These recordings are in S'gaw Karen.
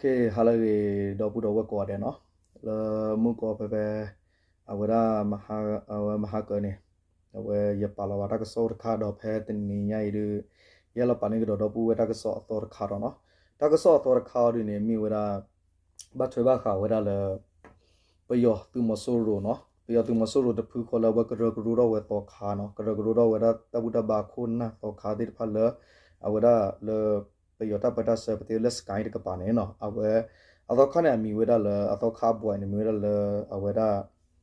ကဲ ဟါလၢအဂ့ၤ ဒီပုၢ်ဒီဝဲၢ်ကိးဂၤဒဲးနီၤ, လၢမုၢ်ကီၢ်ဖဲဖဲ အဝဲဒၣ် အဝဲမဟါကၢန့ၣ် အဝဲယပာ်လီၤဝဲတၢ်ကစီၣ်တခါဒီးဖဲတနံၤညါအံၤဒုး ယဟဲလီၤပာ်န့ၢ်ကဒီးဒီပုၢ်ဝဲၢ်တၢ်ကစီၣ်အသီတခါဒီးနီၤ, တၢ်ကစီၣ်အသီတခါအံၤဒုးန့ၣ် မ့ၢ်ဝဲဒၣ် ဘၣ်ထွဲဘၣ်ဃးဝဲဒၣ်လၢ ပယီၤသုးမီၤစိရိၤနီၤ, ပယီၤသုးမီၤစိရိၤတဖုဃီလၢအဝဲကရၢကရိထီၣ်ဝဲသီခါနီၤ, ကရၢကရိထီၣ်ဝဲဒၣ်တၢ်ဘူၣ်တၢ်ဘါအခိၣ်နၢ်သီခါသ့ၣ်တဖၣ်လၢ အဝဲဒၣ်လၢ ပယီၤတၢ်ပၢတၢ်ဆှၢပသ့လၢ Sky တကပၤန့ၣ်နီၤ, အဝဲ အသီခါန့ၣ်အမံၤဝဲဒၣ်လၢ အသီခါအဘှီးန့ၣ်မ့ၢ်ဝဲဒၣ်လၢ အဝဲဒၣ်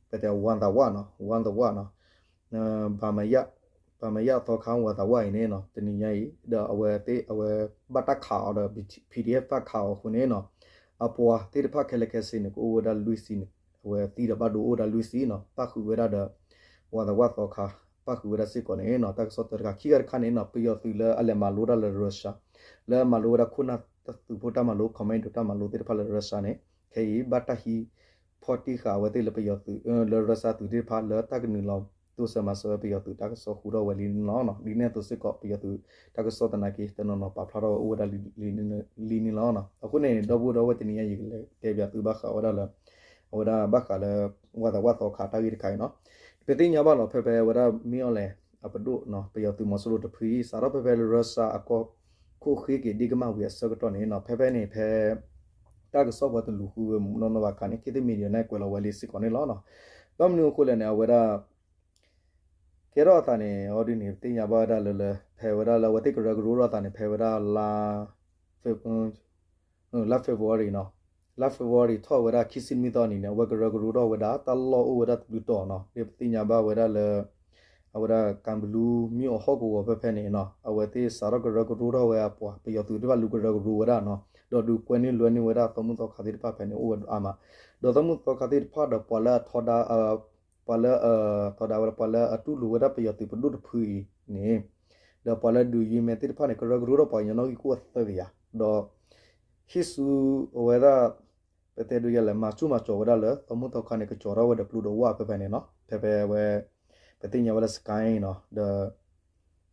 ပတဲ ဝါသးဝၣ်နီၤ, ဝါသးဝၣ်နီၤ ဘၣ်မယၣ်အသီခါ ဝါသးဝၣ်အံၤန့ၣ်နီၤ တနံၤညါအံၤ ဒီးအဝဲသ့ၣ်အဝဲ ဘၣ်တၢ်ခးအီၤဒီး PDF ဘၣ်ခးအီၤအဃိန့ၣ်နီၤ, အပှၤသ့ၣ်တဖၣ်ခဲလၢာ်ခဲဆ့န့ၣ် ကအိၣ်ဝဲဒၣ်လွံၢ်ဆံန့ၣ် အဝဲသံဒီးဘၣ်ဒိအိၣ်ဝဲဒၣ်လွံၢ်ဆံနီၤ, ပၣ်ဃုာ်ဝဲဒၣ်ဒီး ဝါသးဝၣ်သီခါ ပၣ်ဃုာ်ဝဲဒၣ်စ့ၢ်ကီးန့ၣ်နီၤ, တၢ်ကစီၣ်တၢတခါ ခံခါတခါန့ၣ်နီၤ ပယီၤသုးလၢအလဲၤမၤလိတၢ်လၢ Russia လၢအမၤလိဝဲဒၣ်ခိၣ်နၢ်သုးဖိတၢ်မၤလိ commando တၢ်မၤလိသ့ၣ်တဖၣ်လၢ Russia န့ၣ် ခဲအံၤဘၣ်တၢ်ဟံးဖီၣ်တံၢ်ဃာ်အဝဲသ့ၣ်လၢပယီၤသုး လၢ Russia သုးသ့ၣ်တဖၣ်လၢတၢ်ကနုာ်လီၤတိစၢၤမၤစၢၤဝဲပယီၤသုး တၢ်ကစီၣ်ဟူထီၣ်ဝဲလံန့ၣ်လီၤ. ဒ်န့ၣ်အသိးစ့ၢ်ကီး ပယီၤသုးတၢ်ကစီၣ်သနာ်က့ တနီၤနီၤပာ်ဖျါထီၣ်ဝဲအိၣ်ဝဲဒၣ်လံန့ၣ်လီၤ. အဃိန့ၣ် ဒီပုၢ်ဒီဝဲၢ်တနံၤညါအံၤ ယကလဲၤတဲပၠးသုဘၣ်ဃးဝဲဒၣ်လၢ အဝဲဒၣ်ဘၣ်ဃးလၢ ဝါသးဝၣ်သီခါတၢ်ဂ့ၢ်တခါအံၤနီၤ, ပသ့ၣ်ညါဘၣ်လီၤ ဖဲဖဲဝဲဒၣ် မ့ၢ်အီၤလဲၣ် အပဒိၣ်နီၤ ပယီၤသုးမီၤစိရိၤတဖုအံၤ စးထီၣ်ဖဲဖဲလၢ Russia အကီၢ်ခိၣ်ဃ့က့ၤဒ့ၣ်ကမၣ်ဝံၤအဆၢကတီၢ်န့ၣ်နီၤ ဖဲဖဲန့ၣ်ဖဲ တၢ်ကစီၣ်ပှၤတလူၤဃုဝဲမုၢ်နီၢ်နီၢ်ဘၣ်ခါန့ၣ် ခေတ်သစ် Media န့ၣ်ကွဲးလီၤဝဲလံစ့ၢ်ကီးန့ၣ်လီၤ. ဘၣ်မနုၤအဃိလဲၣ်န့ၣ် အဝဲဒၣ် ကဲထီၣ်အသးန့ၣ် အီၤဒ်န့ၣ် ပသ့ၣ်ညါဘၣ်ဝဲဒၣ်လၢလၢ ဖဲဝဲဒၣ်လၢအဝဲသ့ၣ်ကရၢကရိထီၣ်အသးန့ၣ် ဖဲဝဲဒၣ်လါ လါ February နီၤ, လါ February ထီၣ်ဝဲဒၣ်ခံဆံနွံသီအနံၤန့ၣ် အဝဲကရၢကရိထီၣ်ဝဲဒၣ် တၢ်လီၢ်အိၣ်ဝဲဒၣ်တဘျုးတီၤနီၤ, ဒ်ပသ့ၣ်ညါဘၣ်ဝဲဒၣ်လၢ အဝဲဒၣ်ကၣ်ဘလူးမ့ၢ်အဟီၣ်ကဝီၤဖဲဖဲန့ၣ်နီၤ အဝဲသ့ၣ်စးထီၣ်ကရၢကရိထီၣ်ဝဲအပှၤ ပယီၤသုးတဖၣ်လူၤကရၢကရိဝဲဒၣ်နီၤ, ဒီးဒုးကွဲန့ၢ်လွဲန့ၢ်ဝဲဒၣ်သီမုၣ်သီခါသ့ၣ်တဖၣ်ဖဲန့ၣ်အိၣ်ဝဲဒၣ်အါမး, ဒီးသီမုၣ်သီခါသ့ၣ်တဖၣ်ဒီးပှၤလၢအထီဒါ ပှၤလၢ ထီဒါဝဲဒၣ် ပှၤလၢအတူၢ်လိာ်ဝဲဒၣ်ပယီၤသုးပဒိၣ်တဖုအံၤန့ၣ် ဒီးပှၤလၢဒုးယံၤမဲာ်သ့ၣ်တဖၣ်န့ၣ် ကရၢကရိထီၣ်ပှၤကညီနီၣ်ဂံၢ်ကအိၣ်အသၢကယၤ, ဒီး ဟံးဆူအဝဲဒၣ် ပတဲဒုးယၤလဲၣ် မၤဆူၣ်မၤစီၤဝဲဒၣ်လၢ သီမုၣ်သီခါန့ၣ် ကစီၤထီၣ်ဝဲဒီးကျိဒီးဝၣ်ဖဲဖဲန့ၣ်နီၤ, ဖဲဖဲဝဲ ပသ့ၣ်ညါဝဲလၢ Sky နီၤ, ဒီး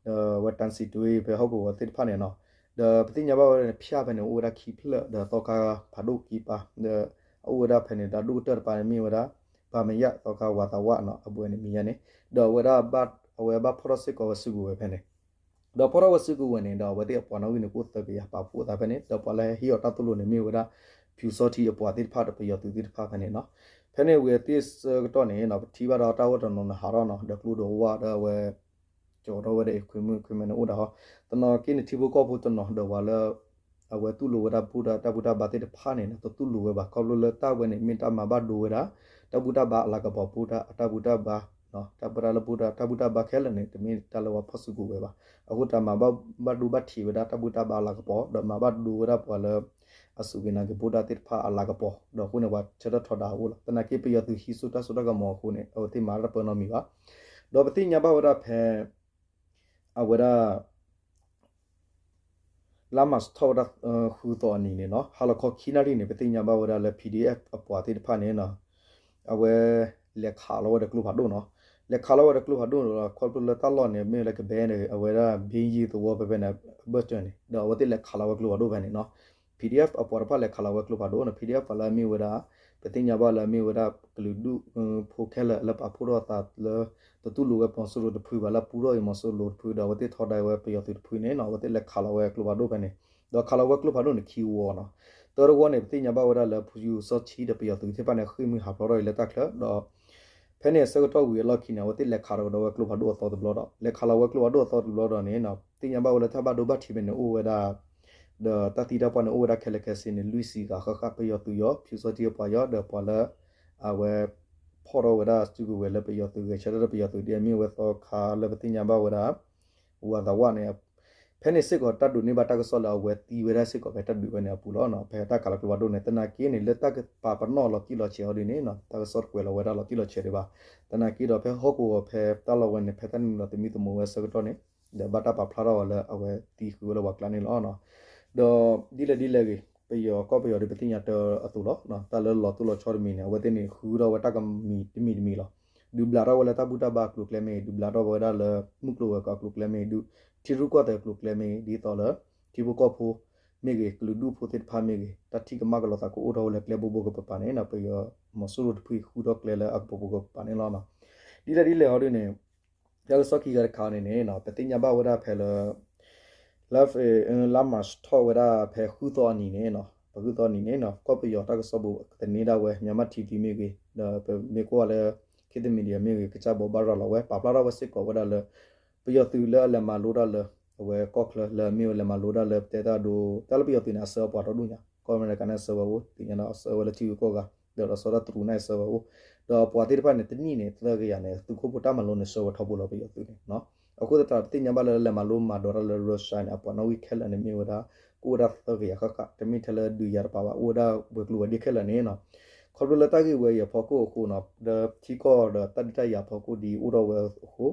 ဒီးဝဲ တၢ်စံးတွ့ ဖဲဟီၣ်ကဝီၤသ့ၣ်တဖၣ်န့ၣ်နီၤ, ဒီးပသ့ၣ်ညါဘၣ်ဝဲဒၣ်န့ၣ် ဖၠၣ်ဖဲန့ၣ် အိၣ်ဝဲဒၣ်ခံဖျၢၣ် ဒီးသီခါဖးဒိၣ်ခံပၤ ဒီးအအိၣ်ဝဲဒၣ်ဖဲန့ၣ် ဒီးဒိၣ်ကတၢၢ်တပၤန့ၣ်မ့ၢ်ဝဲဒၣ် ဘၣ်မယၣ်သီခါဝၤသးဝၣ်နီၤ အဘှဲန့ၣ်မံၤညါန့ၣ်, ဒီးအဝဲဒၣ် အဝဲဘၣ်ဖီၣ်ထီၣ်စ့ၢ်ကီးဝဲစုကဝဲၤဖဲန့ၣ် ဒီးဖီၣ်ထီၣ်ဝဲစုကဝဲၤန့ၣ် ဒီးအဝဲသ့ၣ်အပှၤနီၣ်ဂံၢ်န့ၣ် ကအိၣ်သၢကယၤ ပာ်ဖှိၣ်သးဖဲန့ၣ်, ဒီးပှၤလၢဟဲဟ့ၣ်အီၤတၢ်သိၣ်လိန့ၣ် မ့ၢ်ဝဲဒၣ် ဖၠူစီထံအပှၤသ့ၣ်တဖၣ်ဒီးပယီၤသုးသ့ၣ်တဖၣ်ဖဲန့ၣ်နီၤ. ဖဲန့ၣ်ဝံၤအသ့ၣ်ဆၢကတီၢ်န့ၣ်နီၤ ပထံၣ်ဘၣ်ဒီးတၢ်အိၣ်တနီၤန့ၣ်ဟးထီၣ်နီၤ ဒီးကျိဒီးဝၣ်ဒီးအဝဲ ကၠီၤထီၣ်ဝဲဒၣ် equipment န့ၣ်အိၣ်ဒၣ်ဟီ, တနီၤက့န့ၣ်ထံဖိကီၢ်ဖိတနီၤဒီးပှၤလၢ အဝဲတူၢ်လိာ်ဝဲဒၣ်ဘူၣ်တၢ်တၢ်ဘူၣ်တၢ်ဘါသ့ၣ်တဖၣ်န့ၣ်နီၤ တတူၢ်လိာ်ဝဲဘၣ် ခီဖျိလၢတၢ်ဝဲန့ၣ် မ့ၢ်တၢ်မၤဘၣ်ဒိဝဲဒၣ် တၢ်ဘူၣ်တၢ်ဘါအလၤကပီၤ ဘူၣ်တၢ်အတၢ်ဘူၣ်တၢ်ဘါ တၢ်ဘူၣ်တၢ်ဘါခဲလၢာ်န့ၣ် တမ့ၢ်တၢ်လၢပှၤဖီၣ်စုကဝဲၤဘၣ်. အဃိတၢ်မၤဘၣ်ဒိဘၣ်ထံးဝဲဒၣ်တၢ်ဘူၣ်တၢ်ဘါအလၤကပီၤ ဒီးမၤဘၣ်ဒိဝဲဒၣ်ပှၤလၢ အစူၢ်က့ၤနာ်က့ၤဘူၣ်တၢ်သ့ၣ်တဖၣ်အလၤကပီၤ ဒီးအဃိန့ၣ် ပှၤဆၢထၢၣ်ထီဒါအအိၣ်လီၤ. သနာ်က့ပယီၤသုးဟံးဆူၣ်တၢ်စိတၢ်ကမီၤအဃိန့ၣ် အဝဲသ့ၣ်မၤတၢ်တပၢၢ်နီတမံၤဘၣ်. ဒီးပသ့ၣ်ညါဘၣ်ဝဲဒၣ်ဖဲ အဝဲဒၣ် လါမၢ်ၡးထီၣ်ဝဲဒၣ် ဃုသီအနံၤန့ၣ်နီၤ ဟါလီၤခီခံနၣ်ရံၣ်န့ၣ် ပသ့ၣ်ညါဘၣ်ဝဲဒၣ်လၢ PDF အပှၤသ့ၣ်တဖၣ်န့ၣ်နီၤ အဝဲ လဲၤခးလီၤဝဲဒီးကျိဖးဒိၣ်နီၤ. လဲၤခးလီၤဝဲဒီးကျိဖးဒိၣ်ဒီး ခီဖျိလၢတၢ်လီၢ်န့ၣ် မ့ၢ်လၢကဘဲန့ၣ် အဝဲဒၣ် ဘ့ယုၢ်သဝီဖဲဖဲန့ၣ် အဘၢၣ်စၢၤန့ၣ် ဒီးအဝဲသ့ၣ်လဲၤခးလီၤဝဲကျိဖးဒိၣ်ဖဲန့ၣ်နီၤ. PDF အပှၤတဖၣ်လဲၤခးလီၤဝဲကျိဖးဒိၣ်နီၤ PDF ပှၤလၢအမ့ၢ်ဝဲဒၣ် ပသ့ၣ်ညါဘၣ်လၢအမ့ၢ်ဝဲဒၣ် ကလုာ်ဒူၣ်ဖိခဲလၢာ်လၢပာ်ဖှိၣ်ထီၣ်အသးလၢ တတူၢ်လိာ်ဝဲမီၤစိရိၤတဖုဘၣ် လၢပူထီၣ်အံၤမီၤစိရိၤတဖု ဒီးအဝဲသ့ၣ်ထီဒါဝဲပယီၤသုးတဖုန့ၣ်နီၤ အဝဲသ့ၣ်လဲၤခးလီၤဝဲကျိဖးဒိၣ်ဖဲန့ၣ် ဒီးခးလီၤဝဲကျိဖးဒိၣ်န့ၣ်ခံဝီနီၤ. တၢတဝီန့ၣ် ပသ့ၣ်ညါဘၣ်ဝဲဒၣ်လၢ ဖၠူစီထံဒီးပယီၤသုးသ့ၣ်တဖၣ်န့ၣ် ဃ့ၢ်မှံဟးဖျိးထီၣ်အံၤလၢတၢ်ချၢဒီး ဖဲန့ၣ်အဆၢကတီၢ်ဝံၤအလီၢ်ခံန့ၣ် အဝဲသ့ၣ်လဲၤခးလီၤကဒီးဝဲကျိဖးဒိၣ်အသီတဘျီဒီး လဲၤခးလီၤဝဲကျိဖးဒိၣ်အသီတဘျီဒီးန့ၣ် ပသ့ၣ်ညါဘၣ်ဝဲလၢတၢ်ဘၣ်ဒိဘၣ်ထံးဖဲန့ၣ်အိၣ်ဝဲဒၣ် ဒီးတၢ်သံတၢ်ပှၢ်န့ၣ်အိၣ်ဝဲဒၣ်ခဲလၢာ်ခဲဆ့န့ၣ် လွံၢ်ဆံဂၤဃၣ်ဃၣ် ပယီၤသုးယီၤ ဖၠူစီထံအပှၤယီၤ ဒီးပှၤလၢ အဝဲ ဖီၣ်ထီၣ်ဝဲဒၣ်စုကဝဲၤလၢပယီၤသုးဂဲၤဆၢထၢၣ်လၢပယီၤသုးဒ်အမ့ၢ်ဝဲသီခါလၢပသ့ၣ်ညါဘၣ်ဝဲဒၣ် ဝၤသးဝၣ်န့ၣ် ဖဲန့ၣ်စ့ၢ်ကီးတၢ်ဒိးန့ၢ်ဘၣ်တၢ်ကစီၣ်လၢအဝဲသံဝဲဒၣ်စ့ၢ်ကီးဖဲတၢ်ဒုးဝဲန့ၣ်အပူၤလီၤ. ဖဲတၢ်ခးလီၤကျိဖးဒိၣ်န့ၣ် သနာ်က့န့ၣ် လၢတၢ်ကပာ်ပနီၣ်လီၤတံၢ်လီၤဆဲးအီၤဒ်န့ၣ် တၢ်ကစီၣ်တကွဲးလီၤဝဲဒၣ်လီၤတံၢ်လီၤဆဲးဒံးဘၣ်. သနာ်က့ဒီးဖဲဟီၣ်ကဝီၤဖဲတၢ်လီၢ်ဝဲန့ၣ် ဖဲတၢ်နုာ်လီၤသမံသမိးဝဲအဆၢကတီၢ်န့ၣ် ဒီးဘၣ်တၢ်ပာ်ဖျါထီၣ်အီၤလၢအဝဲသံဃုာ်ဝဲလၢပှၤကျါန့ၣ်လီၤ. ဒီးဒ်လဲၣ်ဒ်လဲၣ်ဂ့ၤ ပယီၤကီၢ်ပယီၤဒီးပသ့ၣ်ညါတၢ်အသိးလီၤ. တၢ်လၢလီၤတိၢ်လီၤဆီတမံၤန့ၣ် အဝဲသ့ၣ်န့ၣ်ဃုထီၣ်ဝဲတၢ်ကမံၤတမံၤတမံၤလီၤ. ဒုးဘျးထီၣ်ဝဲလၢတၢ်ဘူၣ်တၢ်ဘါအကျိၤအကျဲမ့ၢ်ဂ့ၤ ဒုးဘျးထီၣ်ဝဲဒၣ်လၢမုၢ်ကျိၤဝဲၤကွာ်အကျိၤအကျဲမ့ၢ်ဂ့ၤ ဒုးထံရူၢ်ကီၢ်သဲးအကျိၤအကျဲမ့ၢ်ဂ့ၤ ဒ်သိးလၢ ထံဖိကီၢ်ဖိ မ့ၢ်ဂ့ၤ ကလုာ်ဒူၣ်ဖိသ့ၣ်တဖၣ်မ့ၢ်ဂ့ၤ တၢ်ထံၣ်ကမၣ်ကလီၤသးကအိၣ်ထီၣ်ဝဲလၢကျဲဘိဘိကပၤပၤန့ၣ် ပယီၤမီၤစိရိၤတဖုဃုထီၣ်ကျဲလၢအကပိာ်ကပၤန့ၣ်လီၤ. ဒ်လဲၣ်ဒ်လဲၣ်အီၤဒ်န့ၣ် တၢ်ကစီၣ်ခံဂၤတခါန့ၣ်န့ၣ် ပသ့ၣ်ညါဘၣ်ဝဲဒၣ်ဖဲလၢ လါ လါမၢ်ၡးထီၣ်ဝဲဒၣ်ဖဲဃုသီအနံၤန့ၣ် ပဃုသီအနံၤန့ၣ် ကီၢ်ပယီၤတၢ်ကစီၣ်ပူၤသန့ၤဒၣ်ဝဲ Myanmar TV မ့ၢ်ဂ့ၤ ဒီးပမ့ၢ်ကွၢ်လၢ ခေတ်သစ် Media မ့ၢ်ဂ့ၤ ကစၢ်ဘိးဘၣ်ရၤလီၤဝဲ ပာ်ဖျါထီၣ်ဝဲစ့ၢ်ကီးဝဲဒၣ်လၢ ပယီၤသုးလၢအလဲၤမၤလိတၢ်လၢ အဝဲကီၢ်ချၢလၢအမ့ၢ်ဝဲလဲၤမၤလိတၢ်လၢ ပတဲတၢ်ဒိ တၢ်လၢပယီၤသုးန့ၣ် အဆှၢအပှၤဒီဒူၣ်ညါ ကီၢ်အမဲရကၤန့ၣ်အဆှၢဝဲအိၣ် သ့ၣ်ညါဒီးအဆှၢဝဲလၢထံဂုၤကီၢ်ဂၤ ဒီးဒီးစီၤတၢ်တရူးန့ၣ်အဆှၢဝဲအိၣ် ဒီးအပှၤသ့ၣ်တဖၣ်န့ၣ် တနံၣ်န့ၣ် သၢကယၤန့ၣ် သုးခိၣ်ဖိတၢ်မၤလိန့ၣ် ဆှၢဝဲထီဘိလီၤပယီၤသုးန့ၣ် အဃိသတး ပသ့ၣ်ညါဘၣ်လၢလဲၤမၤလိမၤဒိးတၢ်လၢ Russia န့ၣ် အပှၤနီၣ်ဂံၢ်ခဲလၢာ်န့ၣ် မ့ၢ်ဝဲဒၣ် ကအိၣ်ဝဲဒၣ်သၢကယၤဃၣ်ဃၣ် တမ့ၢ်ထဲလၢဒုးယၤတပၤဘၣ် အိၣ်ဝဲဒၣ်ဝဲၤကျိၤဝဲၤဒ့ၣ်ခဲလၢာ်န့ၣ် ခီဖျိလၢတၢ်ဂ့ၢ်ဝဲအံၤအဖီခိၣ်အဃိန့ၣ် ဒီးထံကီၢ်ဒီးတၢ်ဒုးတၢ်ယၤအဖီခိၣ်ဒ်အံၤအိၣ်ထီၣ်ဝဲအဃိ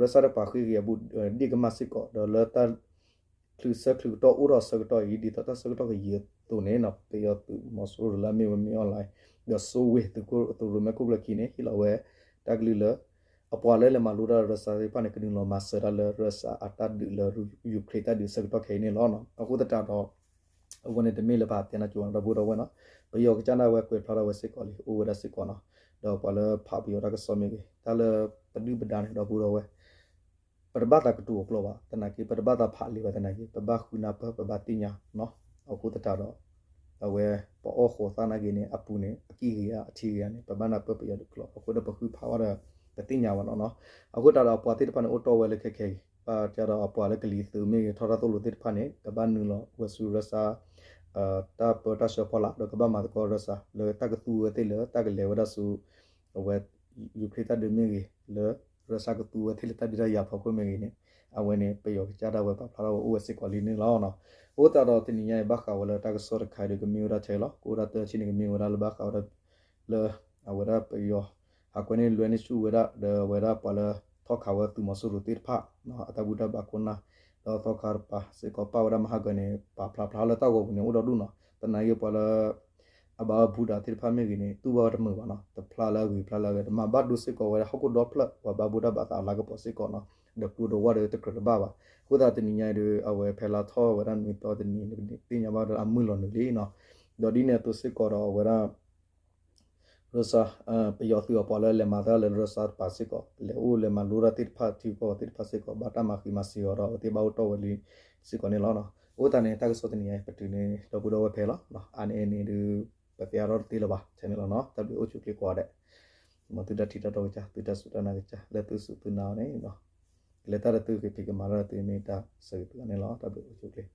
Russia တပၤဃ့က့ၤအဘူးဒ့ၣ်ကမၣ်စ့ၢ်ကီး ဒီးလၢတၢ် ချုးဆၢချုးကတီၢ်အိၣ်ထီၣ်ဆၢကတီၢ်အံၤ ဒ်သိးတၢ်ဆၢကတီၢ်ကယံာ်အသိးန့ၣ် ပယီၤသုးမီၤစိရိၤလၢအမ့ၢ်ဝဲ မင်းအောင်လှိုင် ဒီး စိုးဝင်း သုးခိၣ်သုးရိၣ်မဲခိၣ်ကျၢၢ်ခံန့ၣ် ဟ့ၣ်လီၤဝဲ တၢ်ကလုၢ်လၢ အပှၤလၢလဲၤမၤလိတၢ် Russia သ့ၣ်တဖၣ်န့ၣ် ကနုာ်လီၤမၤစၢၤတၢ်လၢ Russia အတၢ်ဒုးလၢ Ukraine တၢ်ဒုးဆၢကတီၢ်ခဲအံၤန့ၣ်လီၤ. အဃိသတးဒီး အဝဲန့ၣ်တမ့ၢ်လၢပတဲနၢ်ကၠိဝဲဒီပုၢ်ဒီဝဲၢ်နီၤ ပယီၤကစၢ်ဒၣ်ဝဲကွဲးဖျါထီၣ်ဝဲစ့ၢ်ကီးလံ အိၣ်ဝဲဒၣ်စ့ၢ်ကီးနီၤ ဒီးပှၤလၢဖးပယီၤတၢ်ကစီၣ်မ့ၢ်ဂ့ၤ တၢ်လၢပဒုၣ်ပဒါန့ၣ် ဒီပုၢ်ဒီဝဲၢ် ပတဘၣ်သးကတိၤအကျိာ်ဘၣ် သနာ်က့ ပတဘၣ်သးဖးလံာ်ဘၣ်သနာ်က့ ပဘၣ်ဃုနၢ်ပၢၢ် ပဘၣ်သ့ၣ်ညါနီၤ အဃိသတးဒီး အဝဲ ပအီၣ်ဃိးသၣ်နာ်က့န့ၣ် အပူၤန့ၣ် အကံၢ်ဂ့ၤဧါ အထံဂ့ၤဧါန့ၣ် ပဘၣ်နၢ်ပၢၢ်ပယီၤတကျိာ် အဃိဒီးပဃုဖးဝဲဒီး ပသ့ၣ်ညါဘၣ်နီၤနီၤ အဃိသတးဒီး ပှၤသ့ၣ်တဖၣ်န့ၣ် အိၣ်တီၢ်ဝဲလၢခဲခဲအံၤ ဘၣ်တဲဒီးအပှၤလၢကလံၤသုးမ့ၢ်ဂ့ၤ ထီၣ်တၢ်သိၣ်လိသ့ၣ်တဖၣ်န့ၣ် ကဘၣ်နုာ်လီၤဝဲဆူ Russia တၢ်ပၢတၢ်ဆှၢဖီလာ် ဒီးကဘၣ်မၤသကိး Russia လၢတၢ်ကသူဝဲသ့ၣ်လၢ တၢ်ကလဲၤဝဲဒၣ်ဆူ အဝဲ Ukraine တၢ်ဒုးမ့ၢ်ဂ့ၤ လၢ Russia ကသူဝဲသ့ၣ်လၢတၢ်ဒုးတၢ်ယၤဖီခိၣ်မ့ၢ်ဂ့ၤန့ၣ် အဝဲန့ၣ် ပယီၤကစၢ်ဒၣ်ဝဲပာ်ဖျါထီၣ်ဝဲအိၣ်ဝဲစ့ၢ်ကီးလံန့ၣ်လီၤ. အဃိသတးဒီးတနံၤညါအံၤ ဘၣ်ဃးဝဲလၢတၢ်ကစီၣ်တခါအံၤဒီး ကမ့ၢ်ဝဲဒၣ်ထဲလီၤ ကအိၣ်ဒၣ်တၢ်ဆံန့ၣ် ကမ့ၢ်ဝဲဒၣ်လၢဘၣ်ဃးဝဲဒၣ် လၢ အဝဲဒၣ်ပယီၤ ဟးကွဲန့ၢ်လွဲန့ၢ်ဆူၣ်ဝဲဒၣ် ဒီးအဝဲဒၣ်ပှၤလၢ ထီၣ်ခးဝဲသုးမီၤစိရိၤသ့ၣ်တဖၣ် အတၢ်ဘူၣ်တၢ်ဘါခိၣ်နၢ် ဒီးသီခါတပၤစ့ၢ်ကီး ပာ်ဝဲဒၣ်မဟါကၢန့ၣ် ပာ်ဖျါဖျါလၢတၢ်ဂီၤပူၤန့ၣ် အိၣ်ဒီဒူၣ်နီၤ သနာ်က့ပှၤလၢ အဘၣ်အၢဘူးဒးသ့ၣ်တဖၣ်မ့ၢ်ဂ့ၤန့ၣ် တူၢ်ဘၣ်ဝဲတမုာ်ဘၣ်နီၤ တဖျါလၢအဂ့ၤဖျါလၢအဂ့ၤ တမၤဘၣ်ဒိစ့ၢ်ကီးဝဲဒၣ်ဟီၣ်ခိၣ်ဒီဖျၢၣ် ပှၤဘၣ်ဘူၣ်တၢ်ဘါသးအလၤကပီၤစ့ၢ်ကီးနီၤ ဒီးကျိဒီးဝၣ်ဒီးတကြၢးတဘၣ်ဘၣ် အဃိသတးတနံၤညါအံၤဒီး အဝဲဖဲလါထီၣ်ဝဲဒၣ်နွံသီတနံၤန့ၣ် သ့ၣ်ညါဘၣ်ဒီးအမုၢ်လီၤနုာ်လံနီၤ ဒီးဒ်န့ၣ်အသိးစ့ၢ်ကီးဒီးအဝဲဒၣ် Russia ပယီၤသုးအပှၤလၢလဲၤမၤတၢ်လၢ Russia တပၤစ့ၢ်ကီး လဲၤအိၣ်လဲၤမၤလိတၢ်သ့ၣ်တဖၣ် ထံကီၢ်သ့ၣ်တဖၣ်စ့ၢ်ကီး ဘၣ်တၢ်မၤဃံးမၤစၢၤအီၤဒီး အဝဲသ့ၣ်ဘၣ်အိၣ်တီၢ်ဝဲလံစ့ၢ်ကီးန့ၣ်လီၤ. အဃိသတးန့ၣ် တၢ်ကစီၣ်တနံၤညါအံၤ ပတုၤန့ၣ် ဒီပုၢ်ဒီဝဲၢ်ဖဲလီၤ. အါန့ၣ်န့ၣ်ဒုး ပတဲအါထီၣ်တသ့လၢၤဘၣ် ထဲန့ၣ်လီၤနီၤ. တၢ်ဘျုးအိၣ်ဆူၣ်ချ့ကိးဂၤဒဲး မ်သုတၢ်ထံၣ်တၢ်တီကစၢ် သုတၢ်စူၢ်တၢ်နာ်ကစၢ် လၢသုစူၢ်သုနာ်အီၤန့ၣ် ကလဲၤတၢ်ဒီးသုကဖံးကမၤတၢ်ဒီးသုမ့ၢ်တၢ်ဆၢဂ့ၤသုဂၤန့ၣ်လီၤ. တၢ်ဘျုးအိၣ်ဆူၣ်ချ့